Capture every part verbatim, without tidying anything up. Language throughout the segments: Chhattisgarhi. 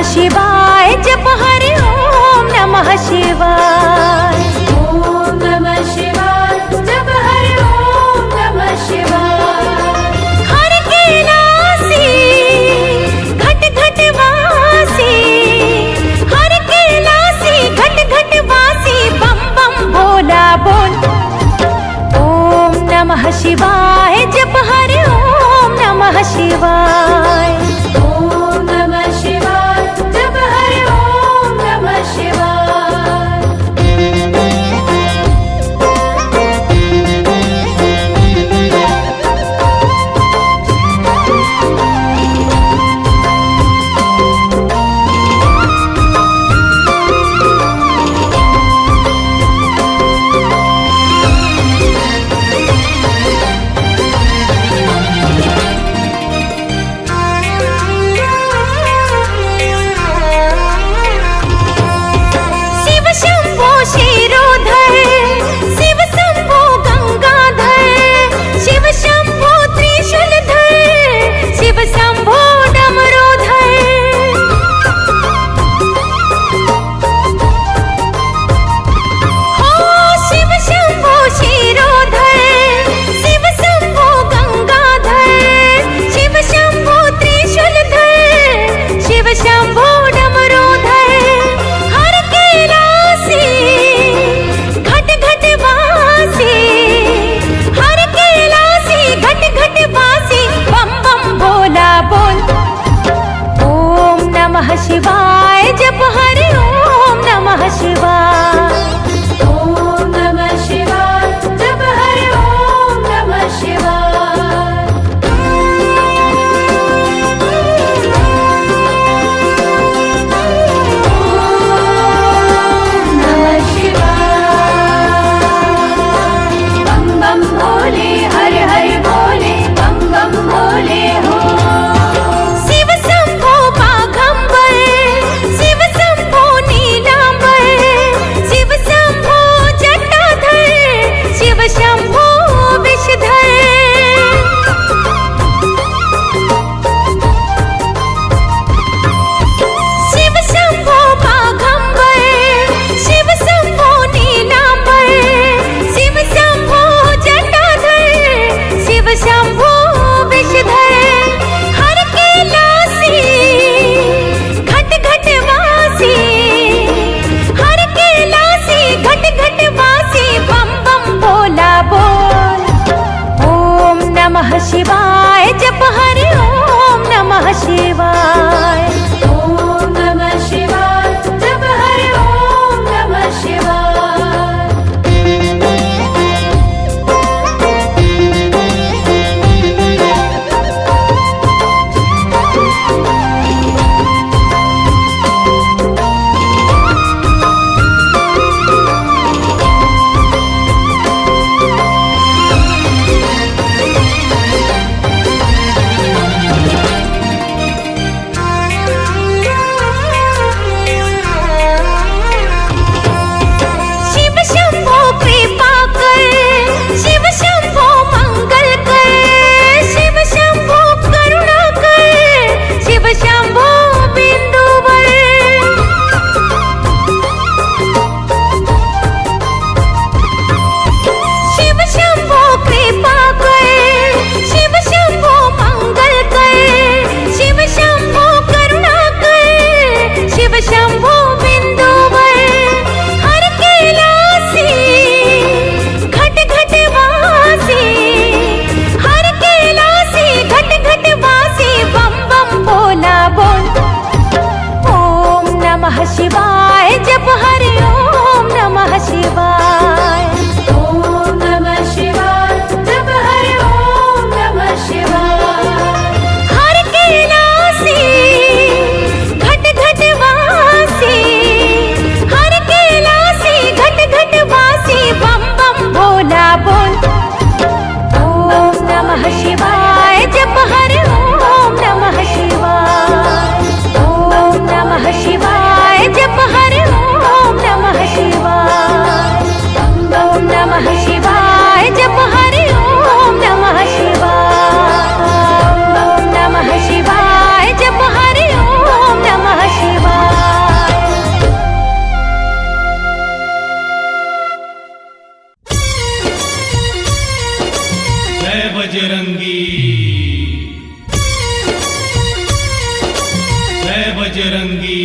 शिवाय जप हरि ओम नमः शिवाय। ओम नमः शिवाय जप हरि ओम नमः शिवाय। हर कैलासी घट घट वासी, हर कैलासी घट घट वासी, बम बम भोला बोल। ओम नमः शिवाय जप हरि ओम नमः शिवाय। ओम नमः शिवाय जप हरि ओम नमः शिवाय। बजरंगी।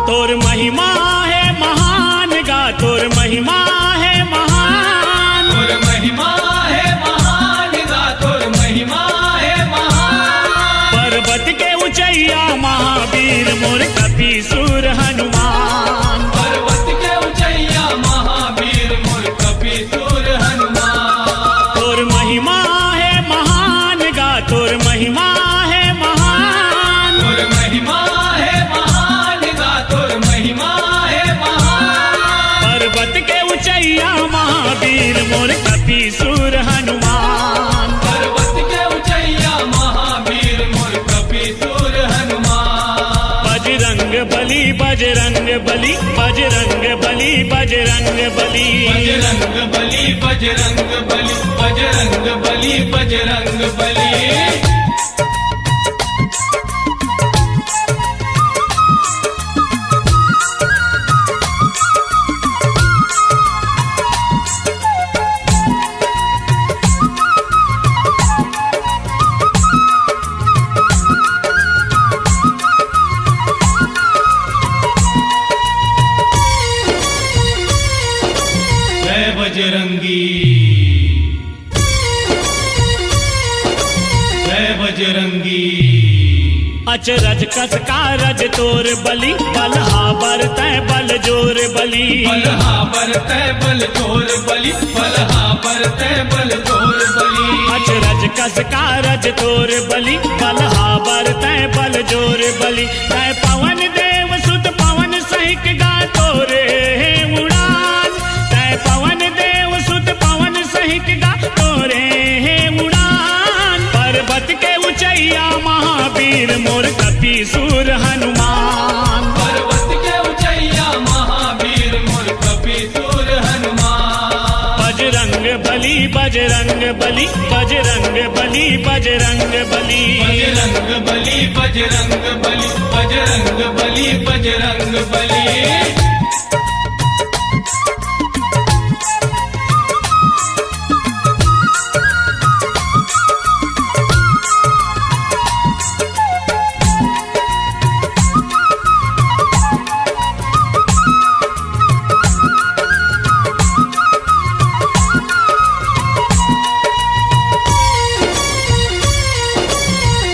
तोर महिमा हे महान गा, तोर महिमा हे महान। तोर महिमा हे महान गा, तोर महिमा हे महान। पर्वत के ऊंचैया महावीर मोर कपीसूर हनुमान। पर्वत के ऊंचैया महावीर मोर कपीसूर हनुमान। तोर महिमा हे महान गा, तोर महिमा हे महान। तोर महिमा हे महान गा, तोर महिमा हे महान। पर्वत के ऊंचैया महावीर मोर कपीसूर हनुमान। पर्वत के ऊंचैया महावीर मोर कपीसूर हनुमान। बजरंग बली, बजरंग बली, बजरंग बली, बजरंग बली। बजरंग बली, बजरंग बली, बजरंग बली, बजरंग बली। जय बजरंगी। जय बजरंगी। अचरज कस कारज तोर बली, बलहा बरतै बल जोर बली। बलहा बरतै बल जोर बली, बलहा बरतै बल जोर बली। अचरज कस कारज तोर बली, बलहा बरतै बल जोर बली। तै पवन देव सुत पवन सहिक गा तोरे हे उड़ान। तै पवन देव सुत पवन सहिक गा तोरे हे उड़ान। पर्वत के ऊंचैया महावीर मोर कपीसूर हनुमान। पर्वत के ऊंचैया महावीर मोर कपीसूर हनुमान। बजरंग बली, बजरंग बली, बजरंग बली, बजरंग बली। बजरंग बली, बजरंग बली, बजरंग बली, बजरंग बली।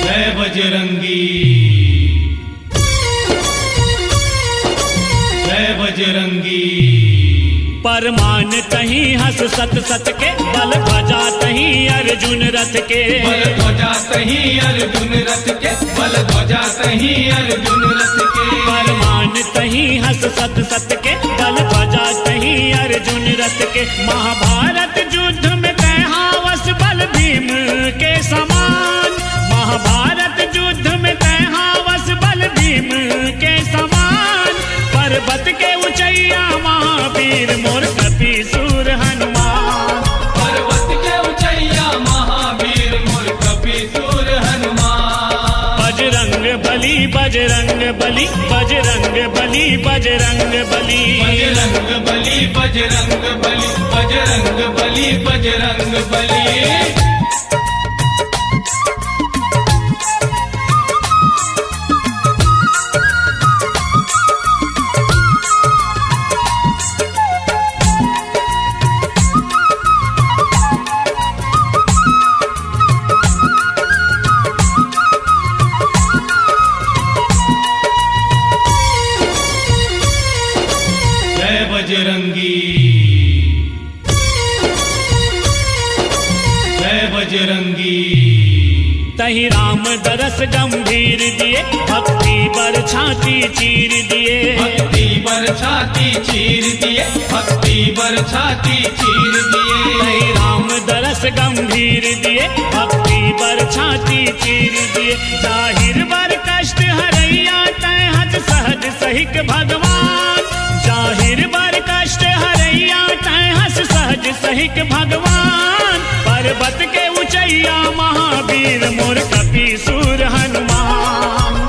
जय बजरंगी। जय बजरंगी। परमान तहीं हस सत सत के, बल ध्वजा तहीं अर्जुन रथ के। बल ध्वजा तहीं अर्जुन रथ के, बल ध्वजा तहीं अर्जुन रथ के। परमान तहीं हस सत सत के, बल ध्वजा तहीं अर्जुन रथ के। महाभारत युद्ध में तै हावस बल भीम के समान। महाभारत युद्ध में तै हावस बल भीम के समान। पर्वत के ऊंचैया महावीर मोर कपीसूर हनुमान। पर्वत के ऊंचैया महावीर मोर कपीसूर हनुमान। बजरंग बली, बजरंग बली, बजरंग बली, बजरंग बली। बजरंग बली, बजरंग बली, बजरंग बली, बजरंग बली। जय बजरंगी। जय बजरंगी। तहीं राम दरस गंभीर दिए, भक्ति बर छाती चीर दिए। भक्ति बर छाती चीर दिए, भक्ति बर छाती चीर दिए। तहीं राम दरस गंभीर दिए, भक्ति बर छाती चीर दिए। जाहिर बर कष्ट हरैया तै हस सहज सहिक भगवान। जाहिर बर कष्ट हरैया तै हस सहज सहिक भगवान। पर्वत के ऊंचैया महावीर मोर कपीसूर हनुमान।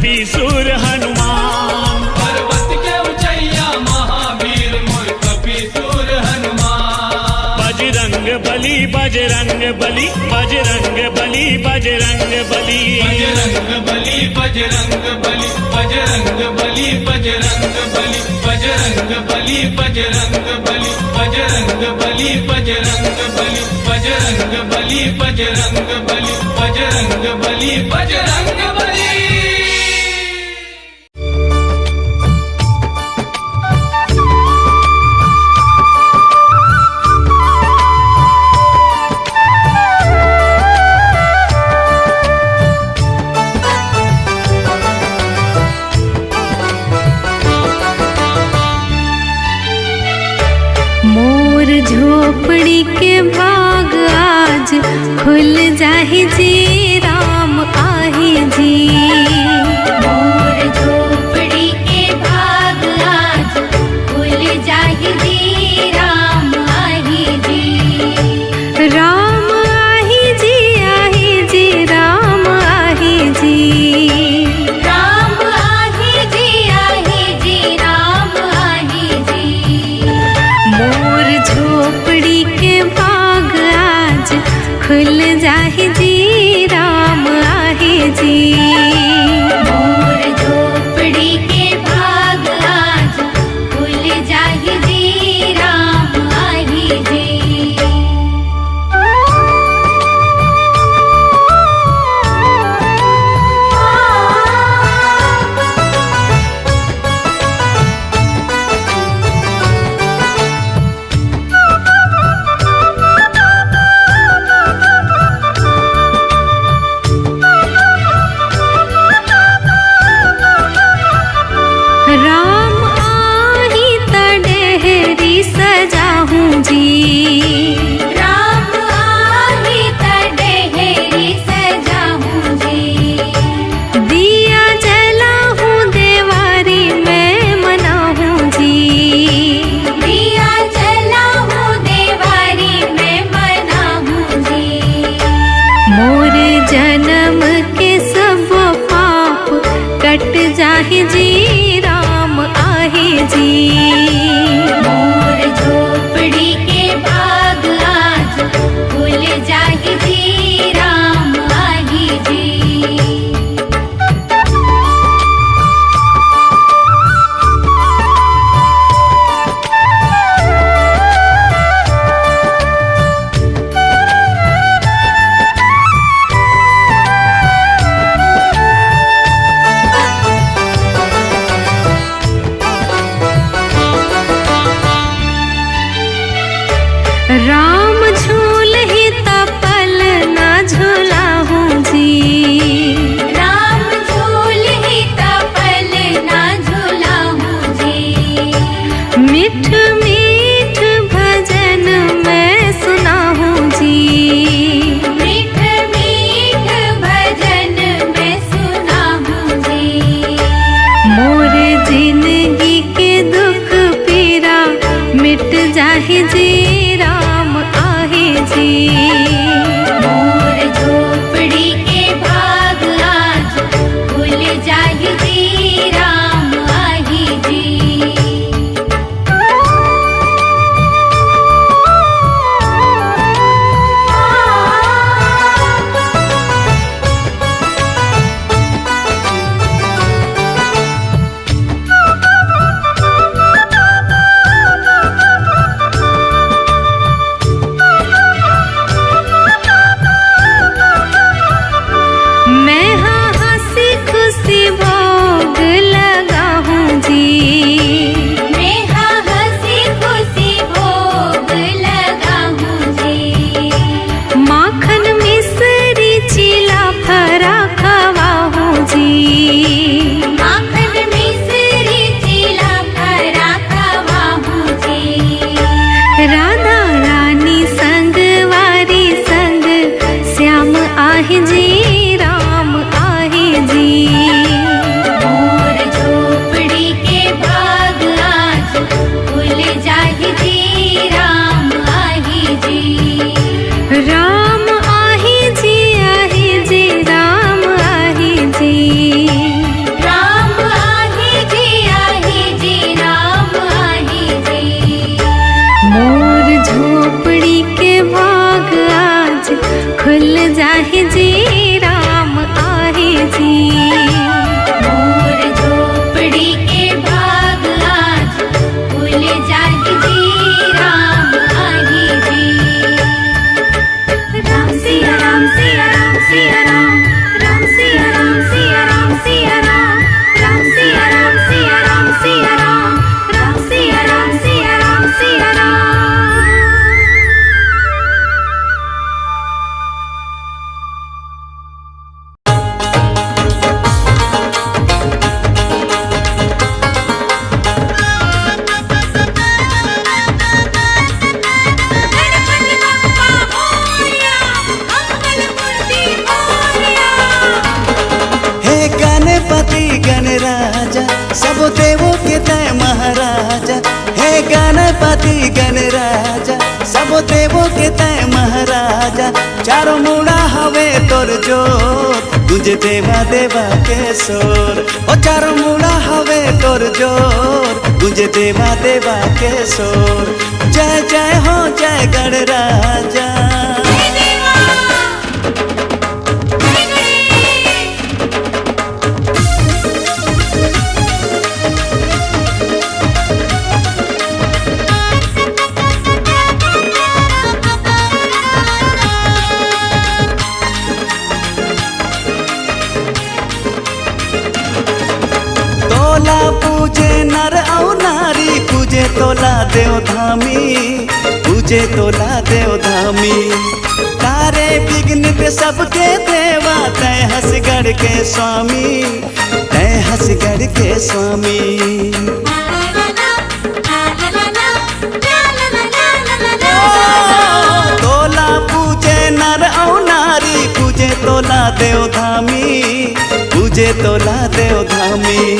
कपीसूर हनुमान। पर्वत के ऊंचैया महावीर मोर कपीसूर हनुमान। बजरंग बली, बजरंग बली, बजरंग बली, बजरंग बली। बजरंग बली, बजरंग बली, बजरंग बली, बजरंग बली। बजरंग बली, बजरंग बली, बजरंग बली, बजरंग बली, बजरंग बली, बजरंग बली, बजरंग बली, बजरंग बली। मोर झोपड़ी के भाग आज खुल जाही जी, राम आही जी। मोर झोपड़ी के भाग आज खुल जाही जी, राम आही जी। राम आही जी, आही जी, राम आही जी। राम आही जी, आही जी, राम आही जी। मोर झोपड़ी के बाग आज खुल जाही जी, राम आही जी। मोर झोपड़ी के बाग आज खुल जाही जी, राम आही जी। राम आही त डेहरी सजाहूं जी। राम आही त डेहरी सजाहूं जी। दिया जलाहूं देवारी मैं मनाहूं जी। दिया जलाहूं देवारी मैं मनाहूं जी। मोर जन्म के सब पाप कट जाही जी, राम आही जी। मोर झोपड़ी के बाग आज खुल जाही जी, राम आही जी। राम झूलही त पलना झुलाहूं जी। राम झूलही त पलना झुलाहूं जी। मीठ मीठ भजन मैं सुनाहूं जी। मीठ मीठ भजन मैं सुनाहूं जी। मोर जिंदगी के दुख पीरा मिट जाही जी, राम आही जी। मोर झोपड़ी के भाग आज खुल जाही जी, राम आही जी। मैं हा हंसी खुशी भोग लगाहूं जी। मैं हा हंसी खुशी भोग लगाहूं जी। माखन मिश्री चीला फरा खवाहूं जी। माखन मिश्री चीला फरा खवाहूं जी। राधा रानी संग वारी संग श्याम आही जी, राम आही जी। मोर झोपड़ी के भाग आज खुल जाही जी, राम आही जी। राम आही जी, आही जी, राम आही जी। देवो के तय महाराजा, हे गणपति गणराजा, सब देवो के तय महाराजा। चारों मुड़ा हवे तोर जोर, गूंजे देवा देवा के शोर। ओ चारों मुड़ा हवे तोर जोर, गूंजे देवा देवा के शोर। जय जय हो जय गणराजा। तोला पूजे नर अउ नारी, पूजे तोला देव धामी, पूजे तोला देव धामी। तारे विघ्न पे सबके देवा, तय हंसगढ़ के स्वामी, तय हंसगढ़ के स्वामी। तोला पूजे नर अउ नारी, पूजे तोला देव धामी, पूजे तोला देव धामी।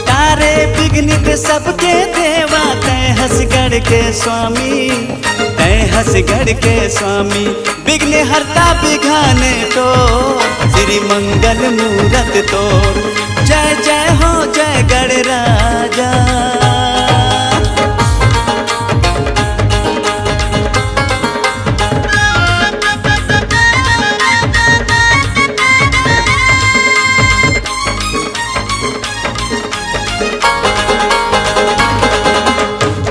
तारे विघ्नित सबके देवा, तय हंसगढ़ के स्वामी, तय हंसगढ़ के स्वामी। विघ्न हरता विघ्न तो, श्री मंगल मूरत तोर। जय जय हो जय गणराजा।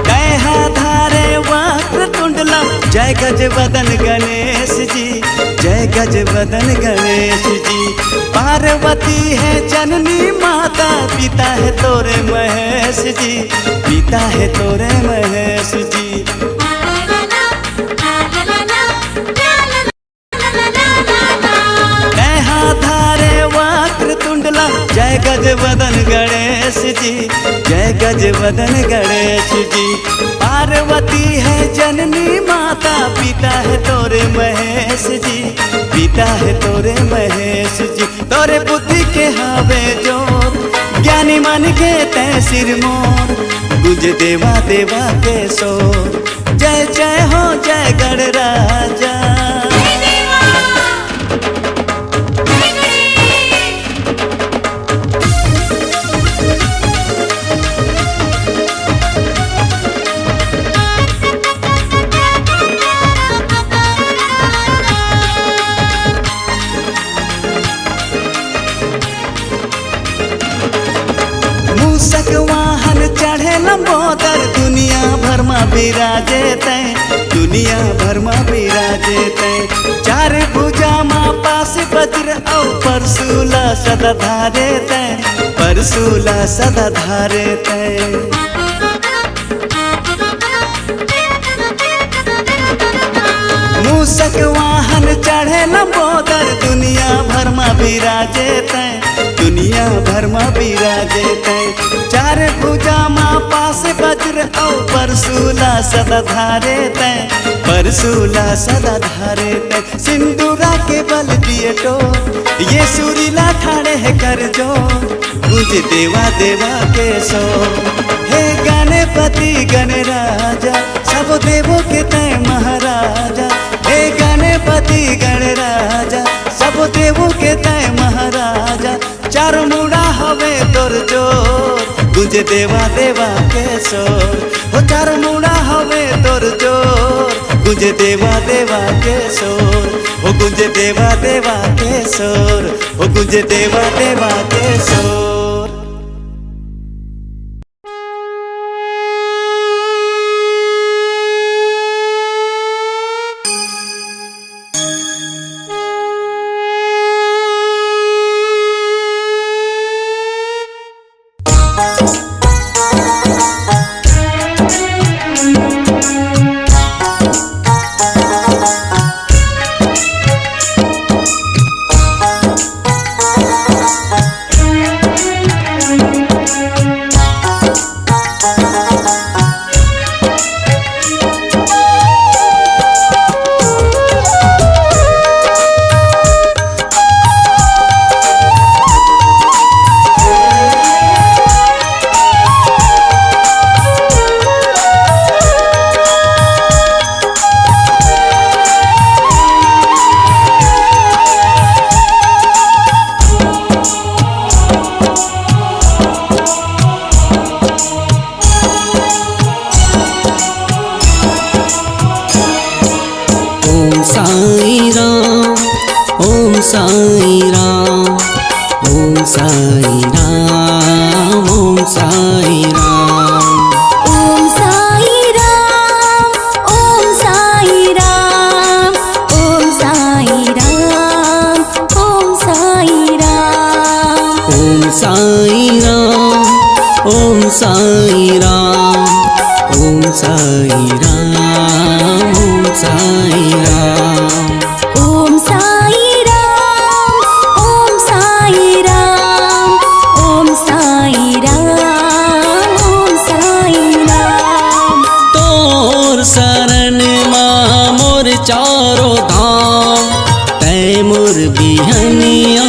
तय हा धारे वक्र तुंडला, जय गज वदन गणेश जी, जय गज वदन गणेश जी। पार्वती है जननी माता, पिता है तोरे महेश जी, पिता है तोरे महेश जी। तय हा धारे वक्र तुंडला, जय गज वदन गणेश जी, जय गज वदन गणेश जी। पार्वती है जननी माता, पिता है तोरे महेश जी, पिता है तोरे महेश जी। तोरे बुद्धि के हावे जोर, ज्ञानी मन के तय सिरमोर। गूंजे देवा देवा के शोर, जय जय हो जय गणराजा। मूसक वाहन चढ़े लंबोदर, दुनिया भर मा बिराजे तय, दुनिया भर मा बिराजे तय। चार भुजा मा पास वज्र अउ परशुला सदा धारे तय, परशुला सदा धारे तय। मूसक वाहन चढ़े लंबोदर, दुनिया भर मा बिराजे तय, दुनिया भर मा बिराजे तय। चार भुजा मा पास वज्र अउ परशुला सदा धारे तय, परशुला सदा धारे तय। सिंदूरा के बल दिए टो, ये सुरीला ठाड़े है कर जो। गूंजे देवा देवा के शोर, हे गणपति गणराजा, सब देवो के तय महाराजा। हे गणपति गणराजा, सब देवो के तय महाराजा। चार मुड़ा हवे तोर जोर, गूंजे देवा देवा के शोर। हो चार मुड़ा हवे तोर जोर, गूंजे देवा देवा के शोर। हो गूंजे देवा देवा के शोर, हो गूंजे देवा देवा के शोर। साईं राम, ओम साईं राम, ओम साईं राम, ओम साईं राम। ओम साईं राम, ओम साईं राम, ओम साईं राम, ओम साईं राम। ओम साईं राम, ओम साईं राम, ओम साईं राम, ओम साईं राम। ओम साईं राम, ओम साईं राम, ओम साईं राम, ओम साईं राम। तोर शरण मा मोर चारों धाम, तै मोर बिहनिया,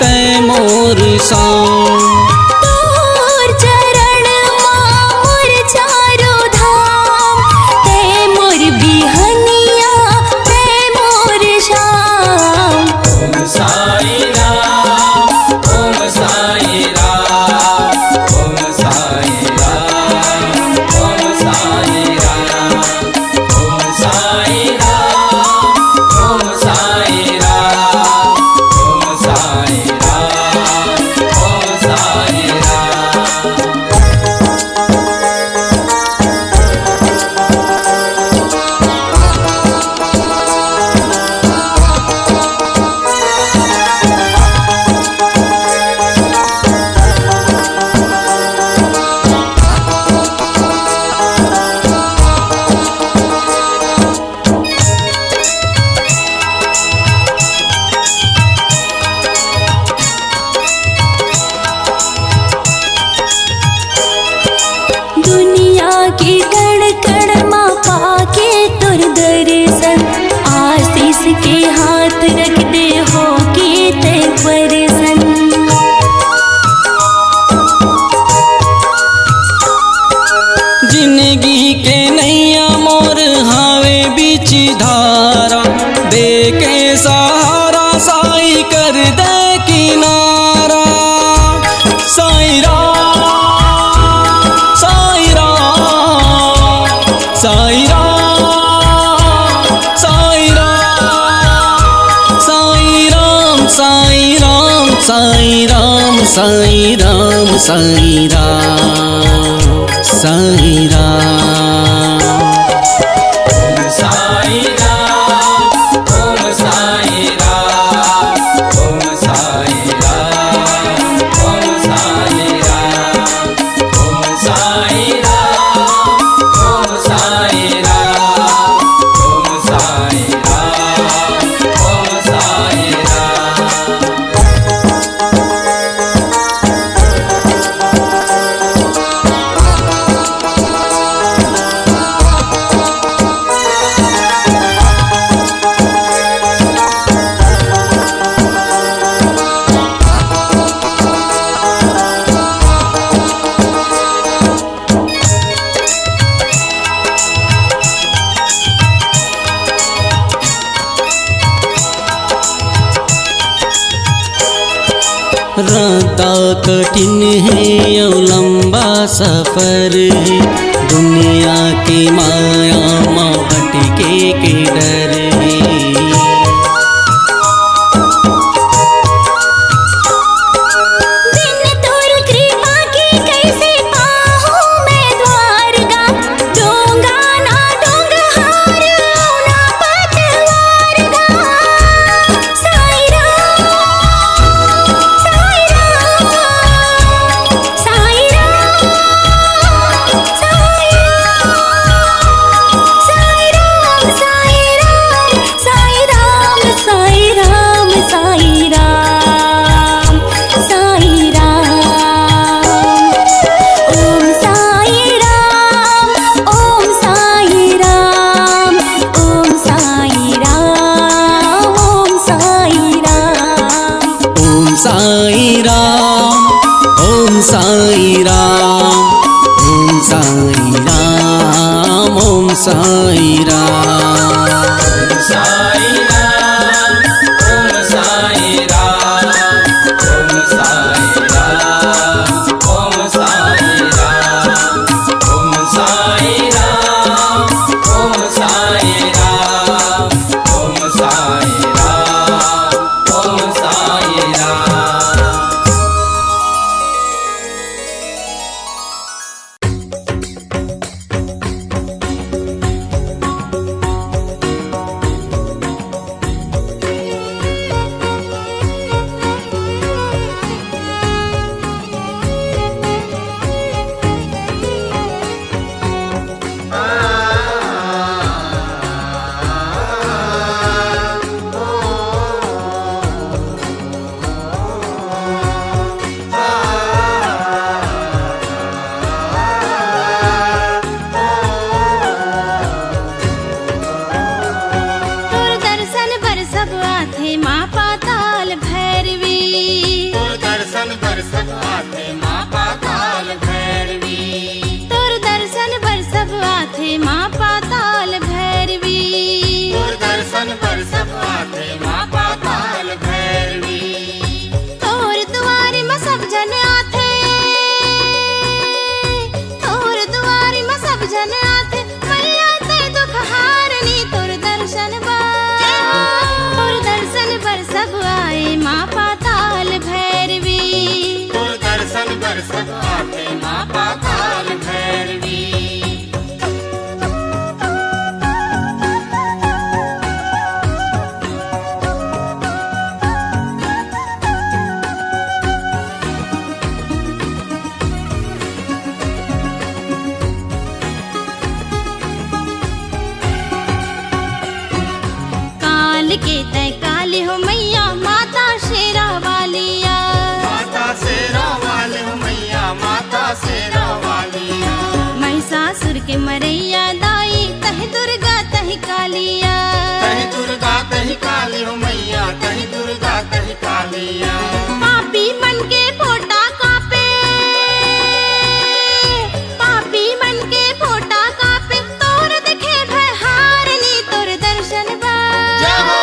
तै मोर शाम। तोर चरण मा मोर चारों धाम, तै मोर बिहनिया, तै मोर शाम। ओम साईं राम, ओम साईं राम, ओम साईं राम, ओम साईं राम। ओम साईं राम, ओम साईं राम, ओम साईं राम, ओम साईं राम। दुनिया के कण कण मा पाके तोर दर्शन, आशीष के हाथ रख दे होके तै परसन। जिंदगी के नैया मोर हावे बीच धारा, दे के सहारा साईं कर दे किनारा। साईं राम, साईं राम, साईं राम, साईं राम, साईं राम, साईं राम, साईं राम, साईं राम, साईं राम, साईं राम। साईं राम, ओम साईं राम, ओम साईं राम, ओम साईं राम। ओम साईं राम, ओम साईं राम, ओम साईं राम, ओम साईं राम। रास्ता कठिन हे अउ लंबा सफर हे, दुनिया के माया म भटके के डर हे। बिन तोर कृपा के कइसे पाहूं मैं द्वारका, डोंगा ना डोंगहार, ना पतवार गा। साईं राम, साईं राम, साईं राम, साईं राम, साईं राम, साईं राम। माँ पाताल भैरवी। तोर दर्शन बर सब आथे माँ पाताल भैरवी। तोर दर्शन बर सब आथे माँ पाताल भैरवी। तोर दर्शन बर सब आथे माँ पाताल भैरवी। तोर दुआरी म सब झन आथे, तोर दुआरी म सब झन आथे, मइया तैं दुख हारनी। तोर दर्शन बर, तोर दर्शन बर सब आए माँ पाताल भैरवी। तोर दर्शन बर सब आथे माँ पाताल भैरवी। काल के तैं काली हो मइया, माता शेरा वालिया। माता शेरा वाली हो मइया, माता शेरा वालिया। महिषासुर के मरइया दाई, तैं दुर्गा तैं कालिया। तैं दुर्गा तैं काली हो मइया, तैं दुर्गा तैं कालिया। पापी मन के पोटा कांपे, पापी मन के पोटा कांपे, तोर देखे भय हारनी। तोर दर्शन बर, जय हो।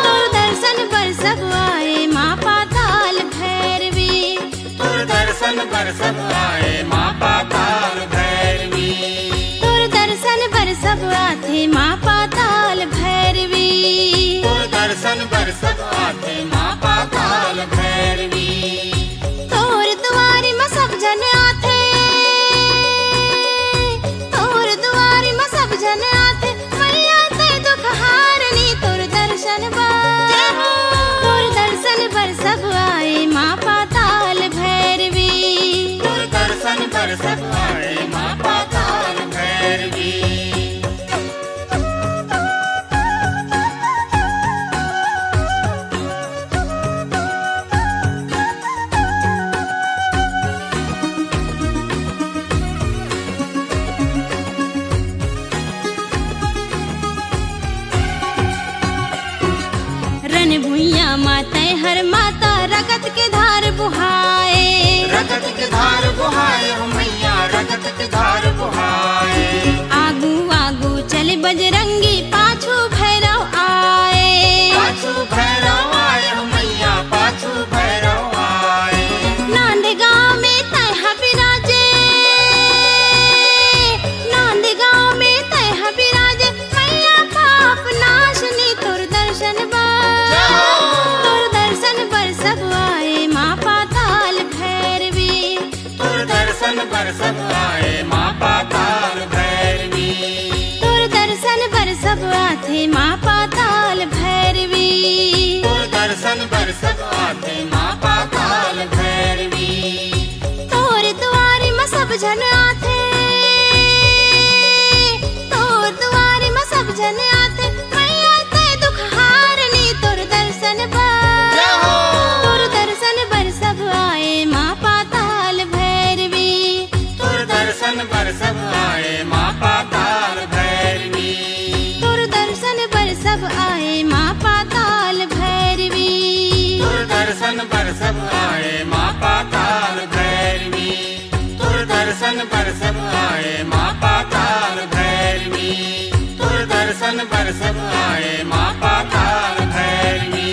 तोर दर्शन बर सब आए माँ पाताल भैरवी। तोर दर्शन बर सब आए माँ पाताल भैरवी। तोर दर्शन बर सब आथे माँ पाताल भैरवी। तोर दर्शन बर सब आथे माँ पाताल भैरवी। तोर दुआरी म सब झन आथे, तोर दुआरी म सब झन आथे, मइया तैं दुख हारनी। तोर दर्शन बर, तोर दर्शन बर सब आए माँ पाताल भैरवी। तोर दर्शन बर सब आए माँ पाताल भैरवी। रन भुइयां म तैं हर माता रगत के धार बोहाए। रगत के धार बोहाए हो मइया, रगत के धार बोहाए। आगू आगू चले बजरंगी, पाछू भैरव आए। पाछू भैरव आए हो मइया, पाछू भैरव आए। नांदगांव में तैं ह बिराजे, नांदगांव में तैं ह बिराजे, मइया पाप नाशनी। तोर दर्शन बर, जय हो। तोर दर्शन बर सब आए माँ पाताल भैरवी। तोर दर्शन बर सब आए माँ पाताल भैरवी। तोर दर्शन बर सब आथे माँ पाताल भैरवी। तोर दर्शन बर सब आथे माँ पाताल भैरवी। तोर दुआरी म सब झन आथे, तोर दुआरी म सब झन आथे, मइया तैं दुख हारनी। तोर दर्शन बर, जय हो। तोर दर्शन बर सब आए माँ पाताल भैरवी। तोर दर्शन बर सब आए माँ पाताल भैरवी। तोर दर्शन बर सब आए माँ पाताल भैरवी। तोर दर्शन बर सब आए माँ पाताल भैरवी। तोर दर्शन बर सब आए माँ पाताल भैरवी। तोर दर्शन बर सब आए माँ पाताल भैरवी।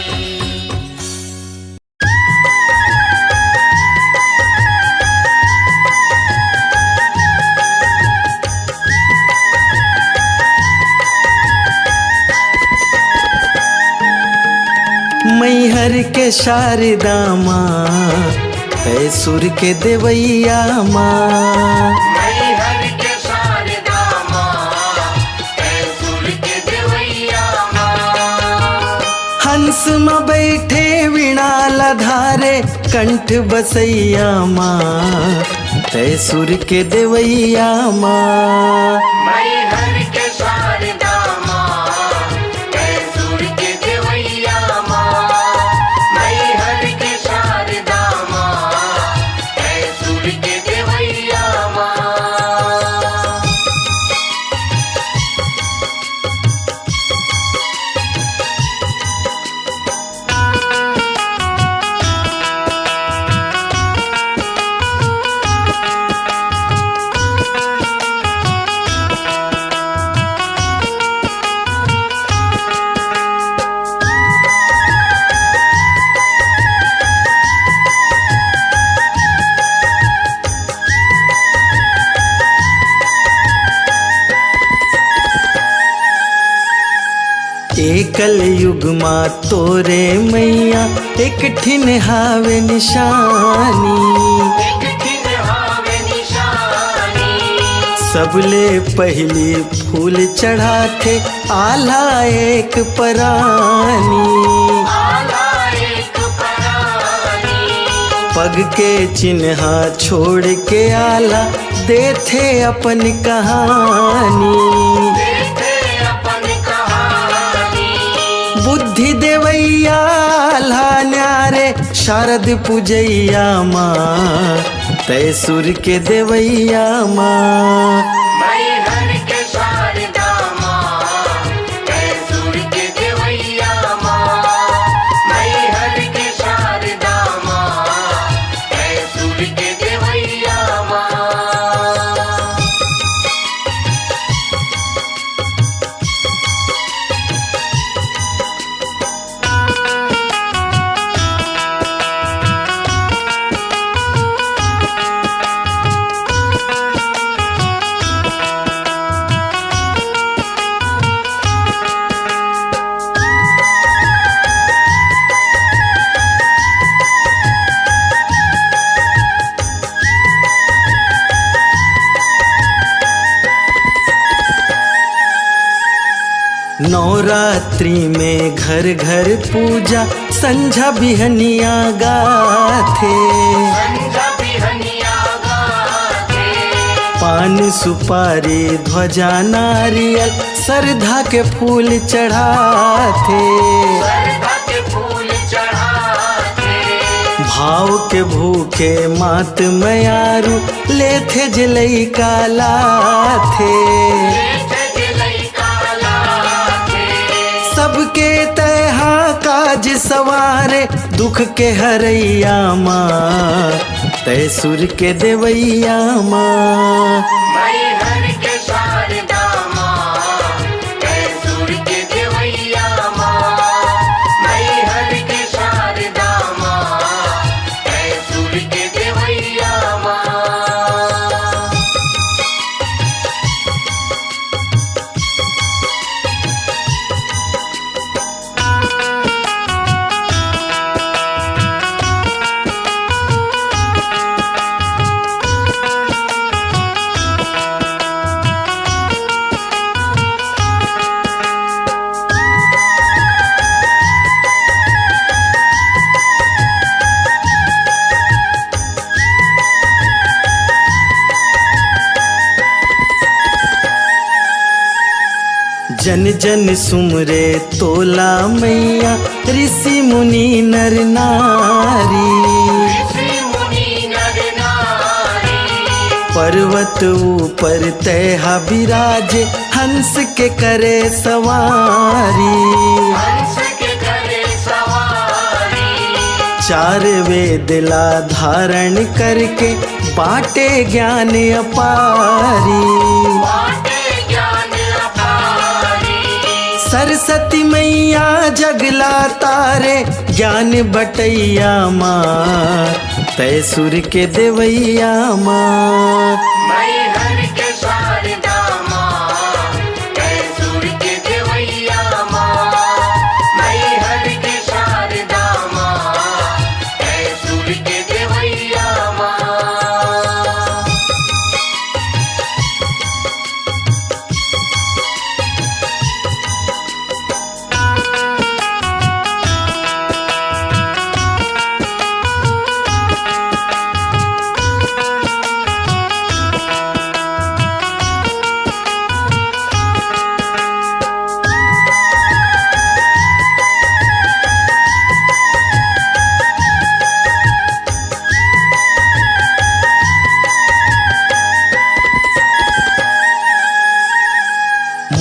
मैहर के शारदा माँ, तैं सुर के देवैया माँ। मैहर के शारदा माँ, तैं सुर के देवैया माँ। हंस म बइठे वीणा ला धारे, कंठ बसैया माँ, तैं सुर के देवैया माँ। मैहर के शारदा माँ, तैं सुर के देवैया माँ। मैहर के शारदा माँ, तैं सुर के देवैया माँ। कलयुग मा तोरे मैया एक ठिन हावे निशानी। सबले पहिली फूल चढ़ाथे आल्हा एक परानी। पग के चिन्हा छोड़ के आल्हा देथे अपन कहानी। बुद्धि देवैया आल्हा न्यारे शारद पूजैया माँ, तै सुर के देवैया माँ। नवरात्रि में घर घर पूजा संझा बिहनिया गाथे। पान सुपारी ध्वजा नारियल सरधा के फूल चढ़ाथे। भाव के भूखे मात मयारू लेथे जे लइका लाथे। सबके तैहा काज सवारे दुख के हरैया माँ, तै सुर के देवैया माँ। जन जन सुमरे तोला मैया, ऋषि मुनि नर नारी। पर्वत ऊपर तैहा बिराजे, हंस के करे सवारी। चार वेद ला धारण करके, बाटे ज्ञान अपारी। सरस्वती मैया जगला तारे, ज्ञान बटैया माँ, तै सुर के देवैया माँ।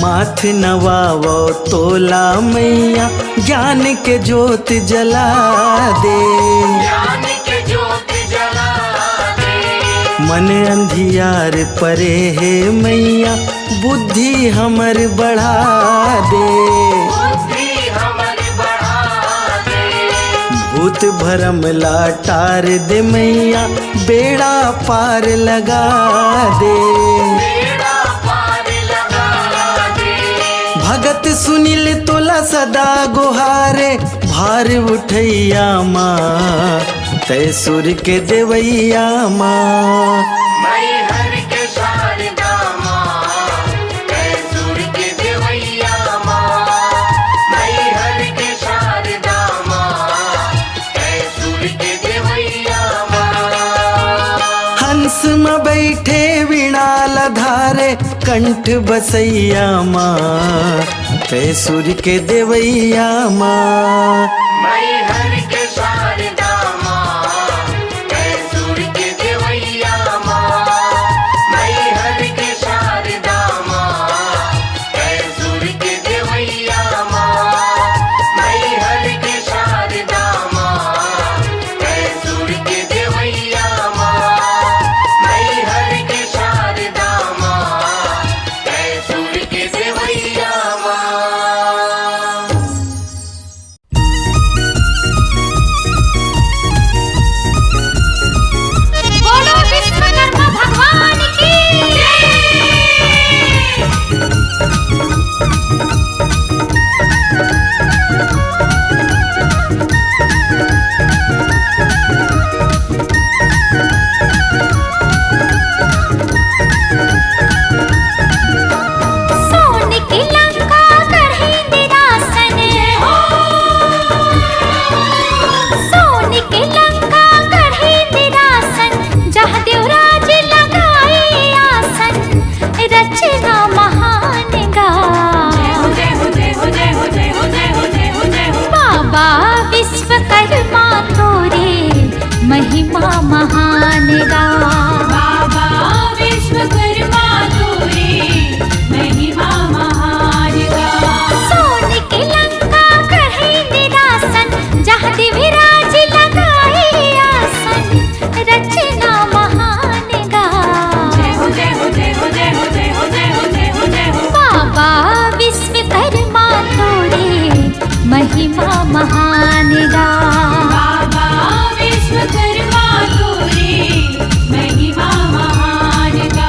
माथ नवावो तोला मैया, ज्ञान के जोत जला दे। मन अंधियार परे हे मैया, बुद्धि हमर बढ़ा दे। भूत भरम ला टार दे मैया, बेड़ा पार लगा दे। गत सुनिल तोला सदा गोहारे, भार उठैया माँ, तै सुर के देवैया माँ। मैहर के शारदा माँ, तै सुर के देवैया माँ। मैहर के शारदा माँ, तै सुर के देवैया माँ। हंस म बैठे वीणा ल धारे, कंठ बसैया माँ, तै सुर के देवैया माँ। मैहर के शारदा माँ, तै सुर के देवैया माँ। मैहर के शारदा माँ, तै सुर के देवैया माँ। मैहर के शारदा माँ, तै सुर के देवैया माँ। मैहर के शारदा माँ, तै सुर के देवैया माँ। बोलो विश्वकर्मा भगवान की जय। सोन के लंका गढ़े निरासन। जय हो। सोन के लंका गढ़े निरासन, जहाँ देवराज लगाए आसन, रचना महान गा। जय हो, जय हो, जय हो, जय हो, जय हो, जय हो, जय हो, जय हो। बाबा विश्वकर्मा तोरे महिमा महान गा। बाबा विश्वकर्मा तोरे महिमा महान गा। सोन के लंका गढ़े निरासन, जहाँ देवराज लगाए आसन, रचना महान गा। जय हो, जय हो, जय हो, जय हो, जय हो, जय हो, जय हो, जय हो। बाबा विश्वकर्मा तोरे महिमा महान गा। बाबा विश्वकर्मा तोरे महिमा महान गा।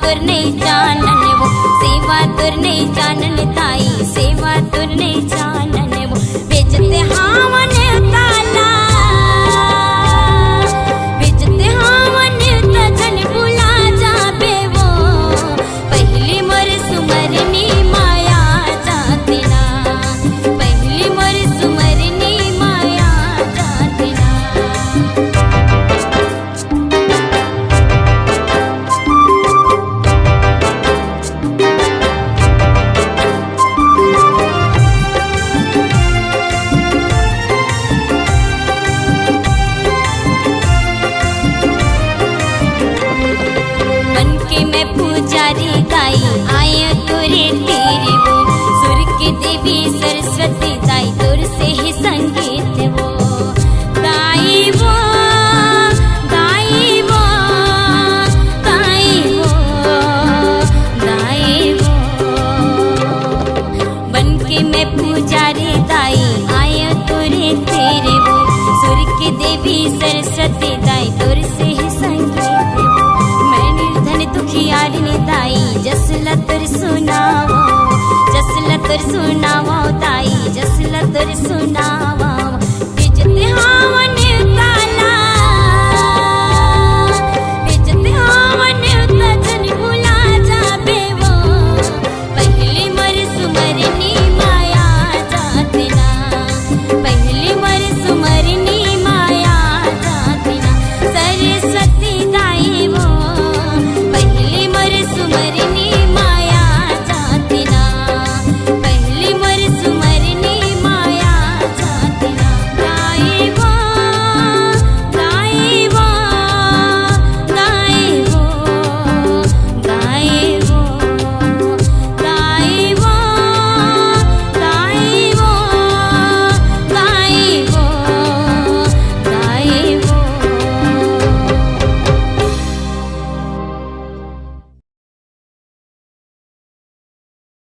तोर नहीं जानन वो, सेवा तोर नहीं जानन ताई, सेवा तोर नहीं जानन वो। बेचते हावन ताला, बेचते हावन त झन भुला जाबे वो। पहली मोर सुमरनी माया जाते ना, पहली मोर सुमरनी माया जाते ना। बन के मैं पुजारी ताई आयो तोरे तीर वो, सुर के देवी सरस्वती ताई तोर से ही संगीत वो। ताई वो, ताई वो, ताई वो, ताई वो। बन के मैं पुजारी ताई आयो तोरे तीर वो, सुर के देवी सरस्वती ताई तोर से ही संगीत वो। मैं निर्धन दुखियारी ने ताई जस ल तोर सुनावो, जस ल तोर सुनावो ताई।